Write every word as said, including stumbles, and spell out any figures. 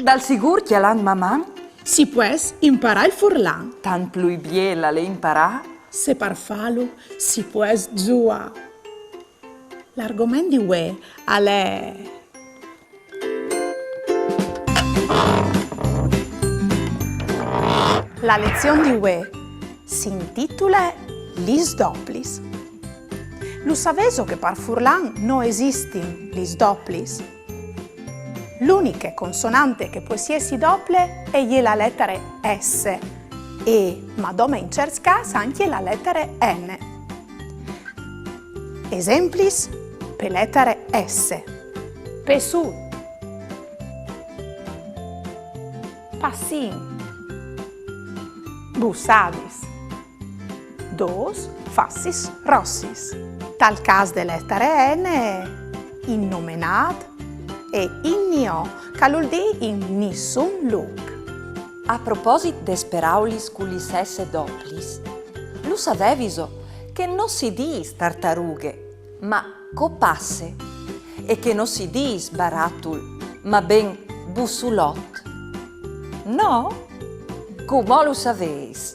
Dal sigûr, cjalant Maman, si pues imparâ il furlan. Tant plui biel al è imparâ. Se par fâlu si pues zuâ. L'argoment di vuê al è... La lezion di vuê si intitule Lis doplis. Lu savêso che par furlan no esistin lis doplis? L'uniche consonante che pues jessi dople e je la letare S, e, ma dome in cierts câs, ancje la letare N. Esemplis pe letare S: pessût, passin, bussadis, dôs fassis rossis. Tal câs de letare N, innomenât, e inniò, che al vûl dî in nissun lûc. A proposit des peraulis cu lis S doplis, lu savêviso che no si dîs tartarughe, ma copasse, e che no si dîs baratul, ma ben bussulot? No? Cumò lu savês.